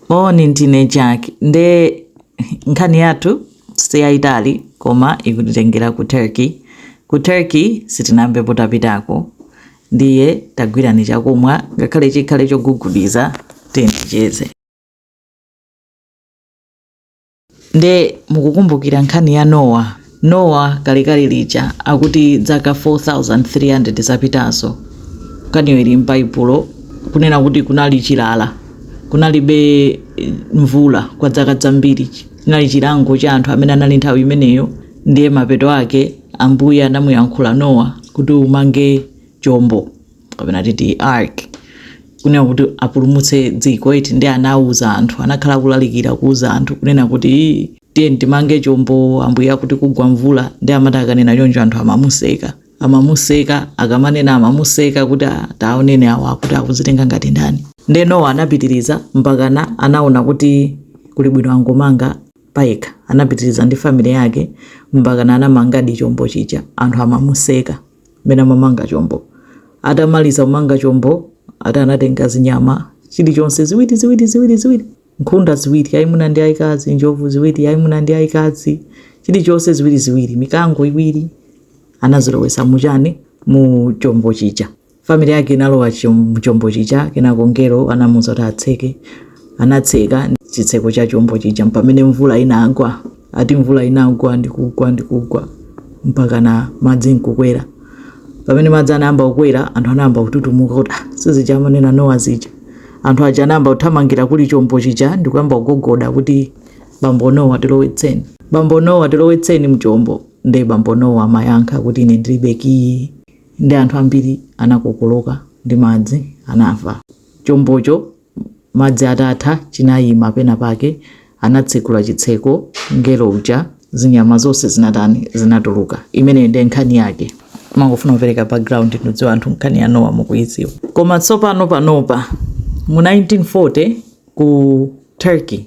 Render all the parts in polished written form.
Moni, ndine Jack. Nde nkhani yathu siyayitali koma ikutitengera ku Turkey. Ku Turkey sitinayambepo tapitako, ndiye tagwirani chakumwa ngakhale chikhale chogugudiza, tiyeni ticheze. Nde mukukumbukira nkhani ya Nowa. Nowa kalekale lija, akuti zaka 4300 zapitazo, nkhaniyo ili m'Baibulo, kunena kuti kunali chilala, kunalibe mvula kwa zaka zambiri. Chinali chilango cha anthu amene anali nthawi imeneyo. Ndiye mapeto ake Ambuye anamuyankhula Nowa kuti umange chombo, kapena titi ark, kunena kuti apulumutse dziko eti. Ndi anauza anthu, anakhala akulalikira kuuza anthu kunena kuti, "Ii, tiye timange chombo, Ambuye akuti kugwa mvula." Ndi amati akanena choncho anthu amamuseka, amamuseka, akamanena amamuseka kuti, "Ah, taoneni awa, akuti akuzitenga ngati ndani?" Nde Nowa anapitiriza mpakana anaona kuti kuli bwino angomanga payekha. Anapitiriza ndi family yake mpakana anamangadi chombo chija. Anthu amamuseka mmene amamanga chombo. Atamaliza kumanga chombo, ati anatenga zinyama chilichonse ziwiri ziwiri ziwiri ziwiri, nkhunda ziwiri yayimuna ndi yayikazi, njovu ziwiri yayimuna ndi yayikazi, chilichonse ziwiri ziwiri, mikango iwiri, anazilowesa muchani, mu chombo chija. Family yake inalowa muchombo chija. Kenako ngelo anamuuza kuti atseke. Anatseka chitseko cha chombo chija pamene mvula inagwa. Ati mvula inagwa ndikugwa ndikugwa mpaka na madzi nkukwera. Pamene madzi anayamba kukwera, anthu anayamba kututumuka kuti, "Ah, sizija amanena Nowa zija." Anthu aja anayamba kuthamangira kuli chombo chija ndikuyamba kugogoda kuti, "Bambo Nowa, tilowetseni, bambo Nowa, tilowetseni mchombo." Nde bambo Nowa amayankha kuti, "Ine ndilibe kiyi." Ndi anthu ambiri anakokoloka ndi madzi, anafa. Chombocho madzi atatha chinayima pena pake, anatsekula chitseko ngelo uja, zinyama zonse zinatani? Zinatuluka. Imeneyo ndiye nkhani yake. Mangofuna kupereka background, ndidziwa anthu nkhani ya Nowa mukuidziwa. Koma tsopano panopa mu 1940 ku Turkey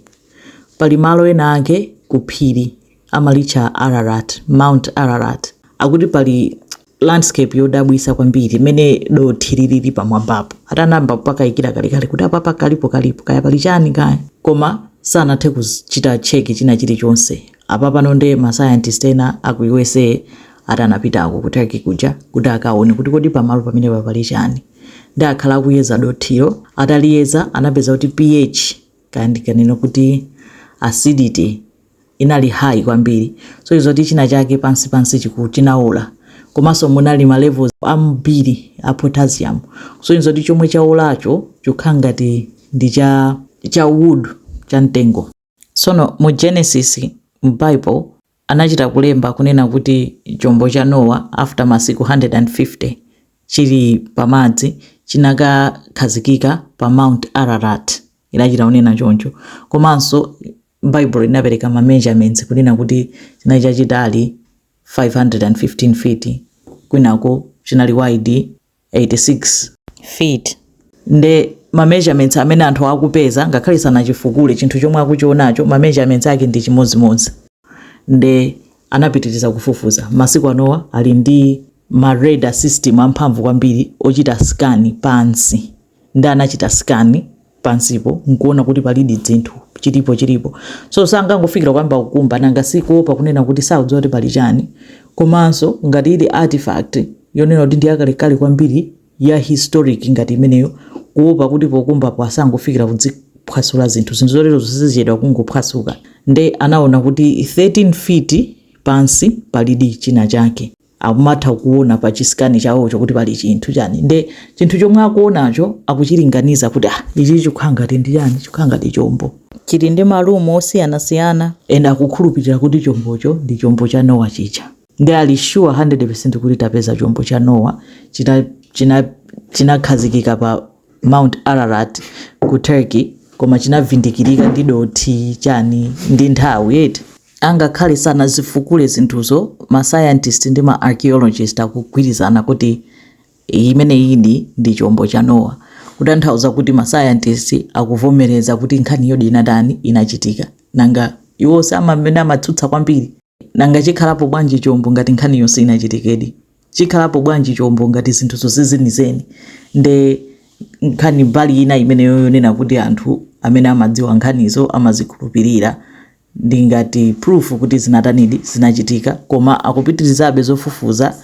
pali malo ena ake ku phiri amalitcha Ararat, Mount Ararat. Akuti pali landscape yodabwisa kwambiri imene dothi lilili pamwambapo. Atanamba pakayikira kalekale kuti apapa kalipo kalipo kaya pali chani kaya, koma sanathe kuchita check china chilichonse. Apapano nde ma scientist ena aku USA atanapitako ku Turkey kuja kuti akaone kuti kodi pamalo pamenepa pali chani. Ndi akhala akuyeza dothilo. Ataliyeza anapeza kuti pH, kaya ndikanena kuti acidity, inali high kwambiri, so izoti china chake pansi pansi chiku chinaola. Komanso munali ma levels ambiri a potassium, so izoti chomwe chaolacho chikukhala ngati ndi cha wood, cha mtengo. Tsono mu Genesis, mu Bible, anachita kulemba kunena kuti chombo cha Nowa after masiku 150 chili pamadzi chinakakhazikika pa Mount Ararat. Inachita kunena choncho. Komanso Bible inapereka ma measurements kunena kuti chinali chachitali 515 feet, kwinako chinali wide 86 feet. Nde ma measurements amene anthu akupeza, ngakhale sanachifukule chinthu chomwe akuchionacho, ma measurements ake ndi chimodzimodzi. Nde anapitiriza kufufuza. Masiku anowa ali ndi ma radar system amphamvu kwambiri ochita scan pansi. Ndi anachita scan pansipo nkuona kuti palidi dzinthu chilipo chilipo. So sangangofikira kuyamba kukumba, nanga sikuopa kunena kuti sakudziwa kuti pali chani. Komanso ngati ili artifact yonena kuti ndi yakalekale kwambiri, ya historic ngati imeneyo, kuopa kuti pokumbapo asangofikira kudziphwasula zinthu. Zinthu zotero zizichedwa kungophwasuka. Nde anaona kuti 13 feet pansi palidi china chake. Akumatha kuona pa chi scan chawocho kuti pali chinthu chani. Nde chinthu chomwe akuonacho akuchilinganiza kuti, ah, ichi chikukhala ngati ndi chani? Chikukhala ngati chombo, chili ndi ma room osiyanasiyana, and akukhulupirira kuti chombocho ndi chombo cha Nowa chija. Ndi ali sure 100% kuti tapeza chombo cha Nowa, chinakhazikika pa Mount Ararat ku Turkey, koma chinavindikirika ndi dothi chani ndi nthawi eti. Angakhale sanazifukule zinthuzo, ma scientist ndi ma archaeologist akugwirizana kuti imeneyidi ndi chombo cha Nowa, kutanthauza kuti ma scientist akuvomereza kuti nkhani yodi inatani? Inachitika. Nanga iwo samamene amatsutsa kwambiri? Nanga chikhalapo bwanji chombo ngati nkhani yonse inachitikedi? Chikhalapo bwanji chombo ngati zinthuzo sizenizeni? Nde nkhani mbali ina imeneyo yonena kuti anthu amene amadziwa nkhanizo amazikhulupirira ndi ngati proof kuti zinatanidi, zinachitika. Koma akupitirizabe zofufuza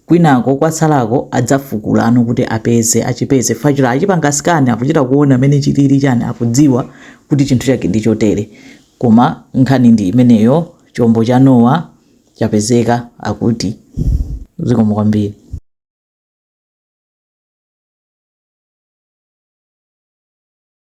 kwinako kwatsalako, adzafukulano kuti apeze, achipeze fachula, achipanga scan, akuchita kuona amene chilili chani, akudziwa kuti chinthu chake ndi chotere. Koma nkhani ndi imeneyo, chombo cha Nowa chapezeka akuti. Zikomo kwambiri.